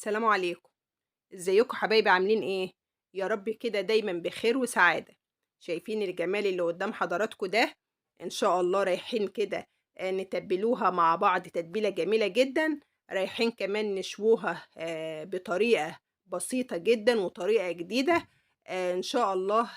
السلام عليكم. ازيكم حبايبي؟ عاملين ايه؟ يا رب كده دايما بخير وسعادة. شايفين الجمال اللي قدام حضراتكم ده؟ ان شاء الله رايحين كده نتبلوها مع بعض تتبيلة جميلة جدا. رايحين كمان نشووها بطريقة بسيطة جدا وطريقة جديدة، ان شاء الله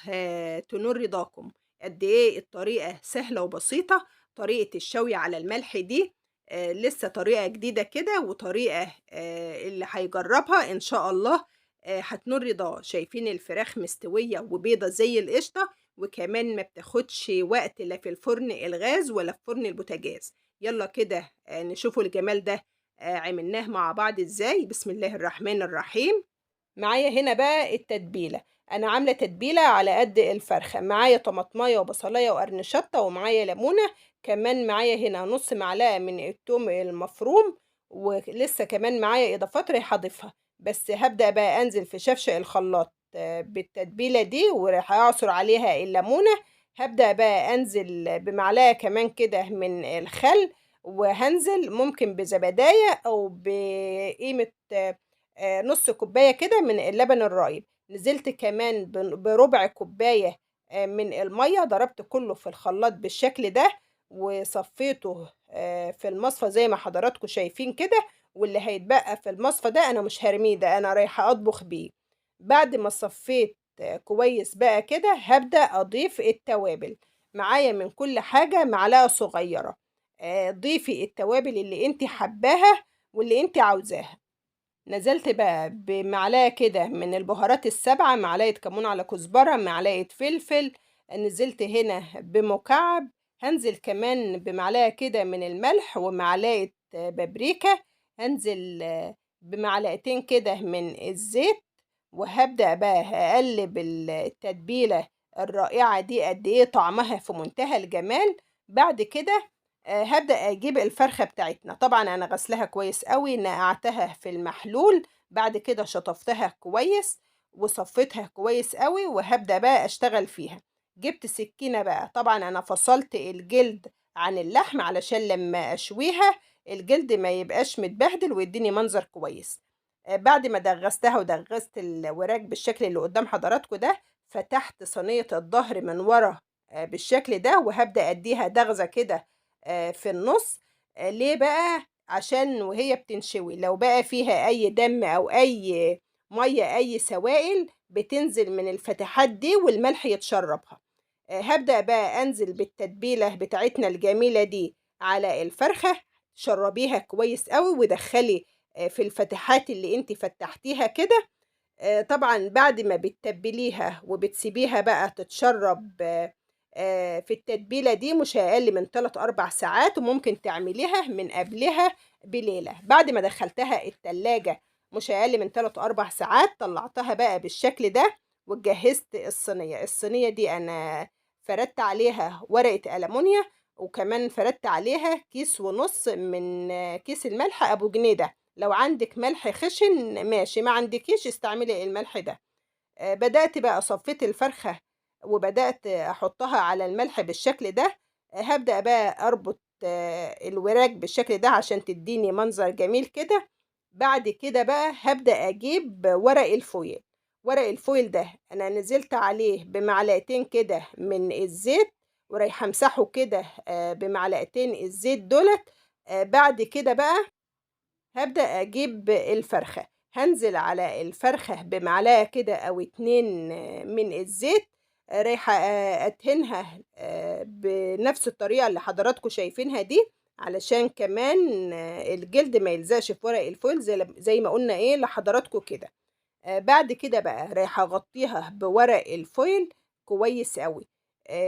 تنور رضاكم. قد ايه الطريقة سهلة وبسيطة، طريقة الشوي على الملح دي لسه طريقة جديدة كده، وطريقة اللي هيجربها إن شاء الله هتنور رضاه. شايفين الفراخ مستوية وبيضة زي القشطة، وكمان ما بتاخدش وقت لا في الفرن الغاز ولا في فرن البوتاجاز. يلا كده نشوفوا الجمال ده عملناه مع بعض ازاي. بسم الله الرحمن الرحيم. معايا هنا بقى التتبيلة، أنا عاملة تتبيلة على قد الفرخة. معايا طماطماية وبصلاية وقرن شطة، ومعايا ليمونة، كمان معايا هنا نص معلقة من التوم المفروم، ولسه كمان معايا إضافات رايحة أضيفها. بس هبدأ بقى أنزل في شفشق الخلاط بالتتبيلة دي، وراح أعصر عليها الليمونة. هبدأ بقى أنزل بمعلقة كمان كده من الخل، وهنزل ممكن بزبداية أو بقيمة نص كوباية كده من اللبن الرايب. نزلت كمان بربع كوباية من المية، ضربت كله في الخلاط بالشكل ده، وصفيته في المصفى زي ما حضراتكم شايفين كده. واللي هيتبقى في المصفى ده أنا مش هرميه، ده أنا رايحة أطبخ بيه. بعد ما صفيت كويس بقى كده، هبدأ أضيف التوابل. معايا من كل حاجة معلقة صغيرة. ضيفي التوابل اللي انت حباها واللي انت عاوزاها. نزلت بقى بمعلقة كده من البهارات السبعة، معلقة كمون على كزبرة، معلقة فلفل، نزلت هنا بمكعب، هنزل كمان بمعلقة كده من الملح ومعلقة بابريكا، هنزل بمعلقتين كده من الزيت. وهبدأ بقى هقلب التتبيلة الرائعة دي قد ايه طعمها في منتهى الجمال. بعد كده هبدأ أجيب الفرخة بتاعتنا. طبعا أنا غسلها كويس قوي، نقعتها في المحلول، بعد كده شطفتها كويس وصفيتها كويس قوي، وهبدأ بقى أشتغل فيها. جبت سكينة بقى، طبعا أنا فصلت الجلد عن اللحم علشان لما أشويها الجلد ما يبقاش متبهدل ويديني منظر كويس. بعد ما دغستها ودغست الوراك بالشكل اللي قدام حضراتكم ده، فتحت صينية الظهر من ورا بالشكل ده، وهبدأ أديها دغزة كده في النص. ليه بقى؟ عشان وهي بتنشوي لو بقى فيها أي دم أو أي مية أي سوائل بتنزل من الفتحات دي والملح يتشربها. هبدأ بقى أنزل بالتتبيلة بتاعتنا الجميلة دي على الفرخة. شربيها كويس قوي ودخلي في الفتحات اللي انت فتحتيها كده. طبعا بعد ما بتتبليها وبتسيبيها بقى تتشرب في التتبيلة دي مش أقل من 3-4 ساعات، وممكن تعمليها من قبلها بليلة. بعد ما دخلتها التلاجة مش أقل من 3-4 ساعات، طلعتها بقى بالشكل ده وجهزت الصينية. الصينية دي أنا فردت عليها ورقة ألمونيا، وكمان فردت عليها كيس ونص من كيس الملح أبو جنيه ده. لو عندك ملح خشن ماشي، ما عندكيش استعملي الملح ده. بدأت بقى صفيت الفرخة وبدأت أحطها على الملح بالشكل ده. هبدأ بقى أربط الوراك بالشكل ده عشان تديني منظر جميل كده. بعد كده بقى هبدأ أجيب ورق الفويل. ورق الفويل ده أنا نزلت عليه بمعلقتين كده من الزيت، ورايحة أمسحه كده بمعلقتين الزيت دولت. بعد كده بقى هبدأ أجيب الفرخة، هنزل على الفرخة بمعلقة كده أو 2 من الزيت. رايحة أدهنها بنفس الطريقة اللي حضراتكم شايفينها دي، علشان كمان الجلد ما يلزقش في ورق الفويل زي ما قلنا ايه لحضراتكم كده. بعد كده بقى رايحة أغطيها بورق الفويل كويس قوي.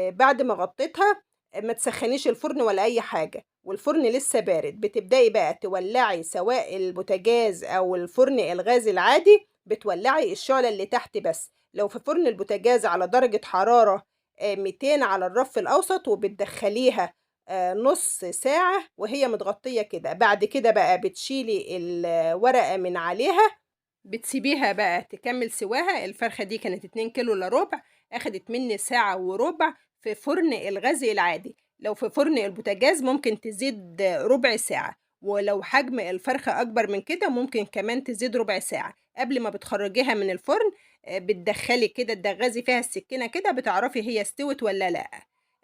بعد ما غطيتها ما تسخنيش الفرن ولا أي حاجة، والفرن لسه بارد. بتبدأي بقى تولعي سواء البوتاجاز أو الفرن الغاز العادي، بتولعي الشعلة اللي تحت بس. لو في فرن البوتاجاز على درجة حرارة 200 على الرف الأوسط، وبتدخليها نص ساعة وهي متغطية كده. بعد كده بقى بتشيلي الورقة من عليها، بتسيبيها بقى تكمل سواها. الفرخة دي كانت 2 كيلو إلا ربع، أخدت مني ساعة وربع في فرن الغاز العادي. لو في فرن البوتاجاز ممكن تزيد ربع ساعة. ولو حجم الفرخة أكبر من كده ممكن كمان تزيد ربع ساعة. قبل ما بتخرجيها من الفرن بتدخلي كده تدغزي فيها السكينة كده، بتعرفي هي استوت ولا لأ.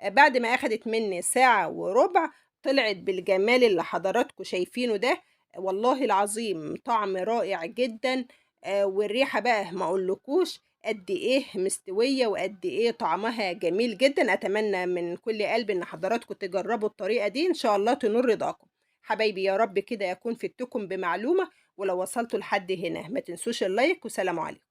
بعد ما أخدت مني ساعة وربع طلعت بالجمال اللي حضراتكم شايفينه ده، والله العظيم طعم رائع جدا. والريحة بقى ما أقولكوش قد إيه مستوية وقد إيه طعمها جميل جدا. أتمنى من كل قلب إن حضراتكم تجربوا الطريقة دي، إن شاء الله تنور رضاكم حبايبي. يا رب كده يكون فدتكم بمعلومة، ولو وصلتوا لحد هنا ما تنسوش اللايك، وسلام عليكم.